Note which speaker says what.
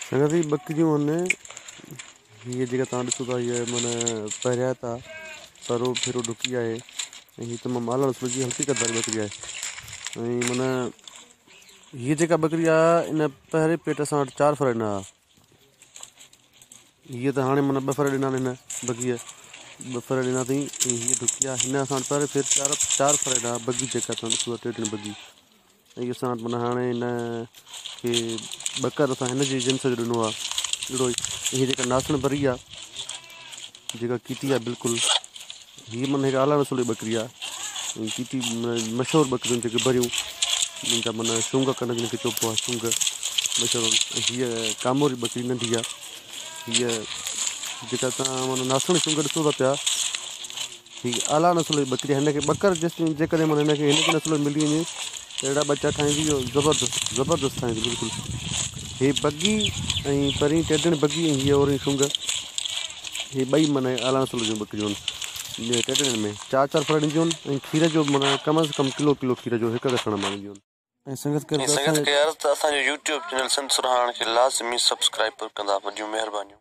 Speaker 1: سنگت هي ٻڪريون آهن هيء جيڪا توهان ڏسو ٿا هيء معنيٰ پهريات آ پرو ڦرو ڍڪي آهي ۽ هي تمام اعليٰ نسل جي هلڪي قد واري ٻڪري آهي ۽ معنيٰ هيء جيڪا ٻڪري آ ان پهرين پيٽ اسان وٽ چار ڦر ڏنا ها هيء ته هاڻي معنيٰ ٻه ڦر ڏنا آهن هن بگيء ٻه ڦر ڏنا اٿئي ۽ هيء ڍڪي آ هن اسان وٽ پهرين ڦر چار چار ڦر ڏنا بگي جيڪا توهان ڏسو ٿا ٽيٽڻ بگي ۽ اسان وٽ معنيٰ هاڻي هن کي ٻڪر اسان هن جي جنس جو ڏنو آهي اهڙو ئي هي جيڪا ناسڻ بري آهي جيڪا ڪيتي آهي بلڪل هي معنيٰ هڪ اعليٰ نسل جي ٻڪري آهي ۽ ڪيتي مشهور ٻڪريون جيڪي بريون جن جا معنيٰ شونگ ڪن جن کي چئبو آهي شونگ مشهور ۽ هيء ڪاموري ٻڪري ننڍي آهي هيء جيڪا توهان معنيٰ ناسڻ شونگ ڏسو ٿا پيا هي اعليٰ نسل جي ٻڪري آهي هن کي ٻڪر جيستائين جيڪڏهن معنيٰ هن کي هن جي نسل جو ملي وڃي ته اهڙا ٻچا ٺاهيندي جو زبردست زبردست ٺاهيندي بلڪل هي بگي ۽ پرين ٽيڊڻ بگي ۽ هيء اورين شونگ هي ٻئي معنيٰ اعليٰ نسل جون ٻڪريون آهن ٽيڊڻين ۾ چار چار ڦر ڏينديون آهن ۽ کير جو معنيٰ ڪم از ڪم ڪلو ڪلو کير جو هڪ هڪ سڻ مان ڏينديون آهن. ۽ سنگت
Speaker 2: کي عرض ته اسان جو يوٽيوب چينل سنڌ سرهاڻ کي لازمي سبسڪرائب ڪندا وڏيون مهربانيون.